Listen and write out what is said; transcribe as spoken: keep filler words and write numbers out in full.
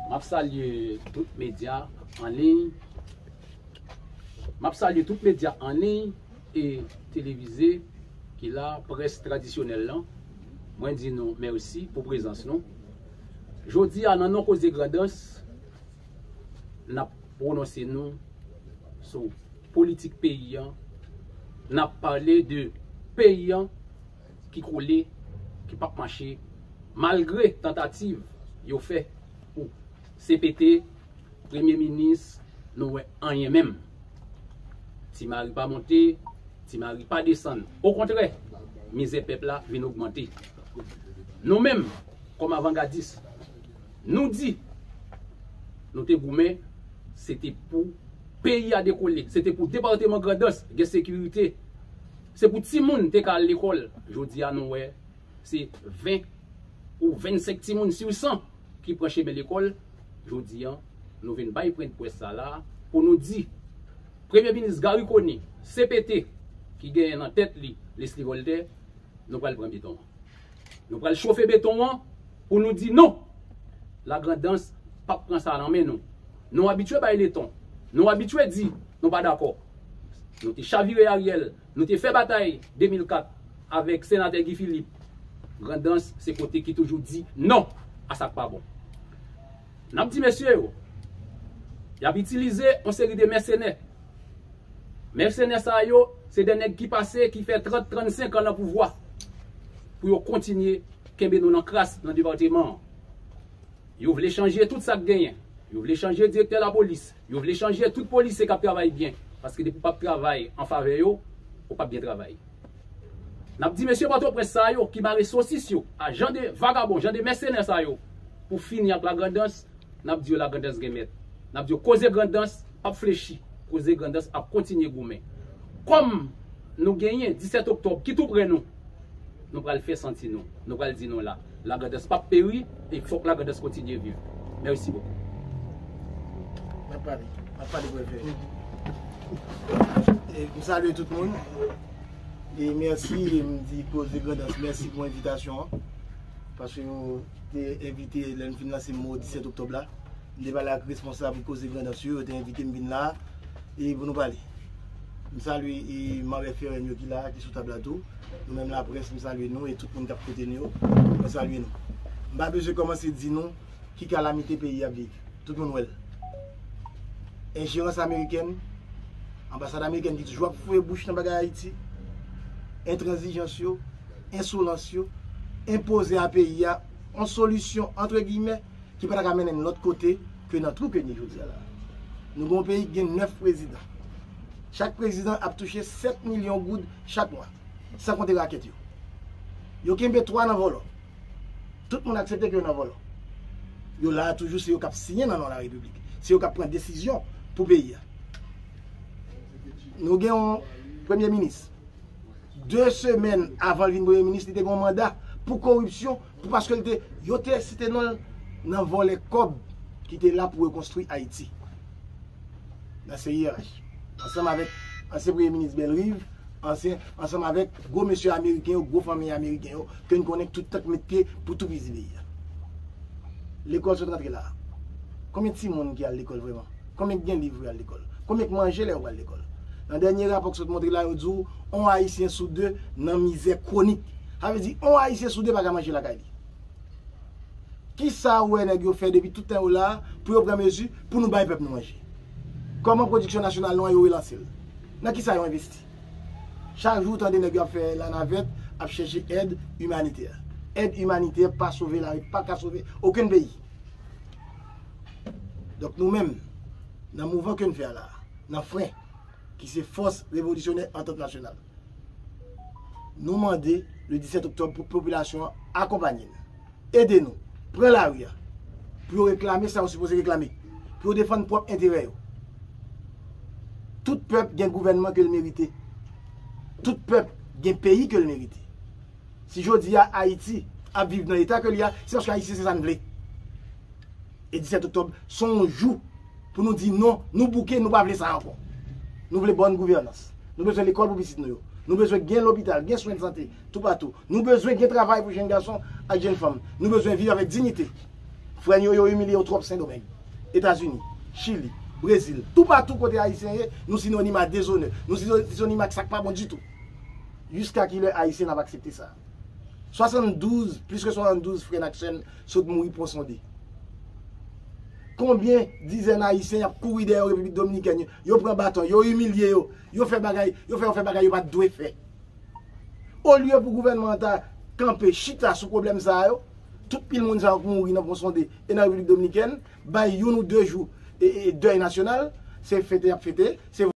M ap salye tout medya an liy. M ap salye tout medya an liy e televize ki la, près tradisyonèl lan. Mwen di nou mèsi pou prezans nou. Jodi a, nan non Koze Grandans, n ap pwononse nou sou politik peyi an. N ap pale de peyi an ki koule, ki p ap mache, malgre tantativ yo fè pou C P T, premye minis, nou wè anyen menm. Ti mari pa monte, ti mari pa desann. Okontrè, mizè pèp la vin ogmante. Nou menm, kòm avangadis, nou di, nou te goumen, se te pou peyi a dekole, se te pou depatman Grandans gen sekirite, se pou timoun te ka al lekòl. Jodi a, nou wè, se ven ou vennsenk timoun sou san ki pran chemen lekòl. Jodi a, nou vin bay pwennprès sa la pou nou di, Premye Minis Garry Conille, C P T, ki genyen nan tèt li Leslie Voltaire, nou pral pran beton an. Nou pral chofe beton an pou nou di non. Lagrandans p ap pran sa nan men nou. Nou abitye bay leson. Nou abitye di nou pa dakò. Nou te chavire Ariel, nou te fè batay de mil kat avèk senatè Guy Philippe. Grandans se kote ki toujou di non a sa k pa bon. N ap di mesye yo, y ap itilize yon seri de mèsenè. Mèsenè sa yo, se de nèg ki pase, ki fè trant, trannsenk an nan pouvwa, pou yo kontinye kenbe nou nan kras nan depatman an. Yo vle chanje tout sa k genyen. Yo vle chanje direktè lapolis. Yo vle chanje tout polisye k ap travay byen. Paske depi w p ap travay an favè yo, ou p ap byen travay. N ap di mesye Pòtoprens sa yo ki mare sosis yo a jan de vagabon, jan de mèsenè sa yo, pou fini ak Lagrandans, n ap di yo Lagrandans gen mèt. N ap di yo Koze Grandans p ap flechi. Koze Grandans ap kontinye goumen. Kòm nou genyen disèt oktòb ki tou pre nou, nou pral fè santi nou. Nou pral di nou la. Lagrandans p ap peri e fòk Lagrandans kontinye viv. Mèsi bokou. N ap pale. N ap pale pou fè. E, m salye tout moun. E mèsi, e m di Koze Grandans mèsi pou envitasyon an. Paske yo te envite lè n fin lanse mo disèt oktòb la. M te pale ak responsab Koze Grandans yo, yo te envite m vin la e pou nou pale. M salye e manm F R N yo ki la, ki sou tab la tou. Nou menm laprès, m salye nou e tout moun k ap koute nou yo. Mwen salye nou. M pa bezwen kòmanse di nou ki kalamite peyi ap viv. Tout moun wè l. Enjerans amerikèn, anbasad amerikèn ki toujou ap foure bouch nan bagay Ayiti, entranzijans yo, ensolans yo, enpoze a peyi a yon solisyon, antre giyimè, ki pa ta ka mennen n lòt kote ke nan twou ke n ye jodi a la. Nou gen yon peyi ki gen nèf prezidan. Chak prezidan ap touche sèt milyon goud chak mwa, san konte rakèt yo. Yo kenbe twa nan vòlò. Tout moun aksepte ke yo nan vòlò. Yo la a toujou, se yo k ap siyen nan non Larepiblik. Se yo k ap pran desizyon pou peyi a. Nou gen yon premye minis. De semèn avan l vin premye minis, li te gen yon manda pou koripsyon, pou paske l te, yo te site non l nan vòlè kòb ki te la pou rekonstwi Ayiti. Nan C I R H. Ansanm avèk ansyen premye minis Bellerive, ansyen, ansanm avèk gwo mesye ameriken yo, gwo fanmi ameriken yo, ke n konnen k tout tan k met pye pou toupizi peyi a. Lekòl sot rantre la a. Konbyen timoun ki al lekòl vrèman? Konbyen k gen liv pou y al lekòl? Konbyen k manje lè yo pral lekòl? Nan dènye rapò k sot montre la, yo di w, yon Ayisyen sou de nan mizè kwonik. Sa vle di, yon Ayisyen sou de pa ka manje lakay li. Kisa ou wè nèg yo fè depi tout tan yo la a pou yo pran mezi pou nou bay pèp nou manje? Kòman pwodiksyon nasyonal nou an yo relanse l? Nan kisa yo envesti? Chak jou ou tande nèg yo ap fè lanavèt, ap chèche èd imanitè. Èd imanitè pa sove lari, pa ka sove okenn peyi. Donk nou menm, nan mouvman ke n fè a la a, nan fren, ki se Fòs Revolisyonè Antant Nasyonal, nou mande le disèt oktòb pou popilasyon an akonpanye n, ede nou, pran lari a, pou yo reklame sa yo sipoze reklame, pou yo defann pwòp enterè yo. Tout pèp gen gouvènman ke l merite. Tout pèp gen peyi ke l merite. Si jodi a Ayiti ap viv nan eta ke li a, se paske Ayisyen se sa n vle. E disèt oktòb se yon jou pou nou di non, nou bouke, nou pa vle sa ankò. Nou vle bòn gouvènans. Nou bezwen lekòl pou pitit nou yo. Nou bezwen gen lopital, gen swen de sante toupatou. Nou bezwen gen travay pou jenn gason ak jenn fanm. Nou bezwen viv avèk diyite. Frè n yo, yo imilye yo twòp Sendomeng, Etazini, Chili, Brezil, toupatou kote Ayisyen ye, nou sinonim a dezonè, nou sino- sinonim ak sa k pa bon ditou. Jiska kilè Ayisyen n ap aksepte sa? Swasanndouz, plis ke swasanndouz frè n ak sè n sot mouri Pon Sonde. Konbyen dizèn Ayisyen y ap kouri dèyè yo Repiblik Dominikèn? Yo, yo pran baton, yo imilye yo, yo fè bagay, yo fè yo fè bagay yo pa t dwe fè. Olye pou gouvènman an ta kanpe, chita sou pwoblèm sa a yo, tout pil moun sa yo k mouri nan Pon Sonde e nan Repiblik Dominikèn, bay youn ou de jou e, e, dèy nasyonal, se fete y ap fete, se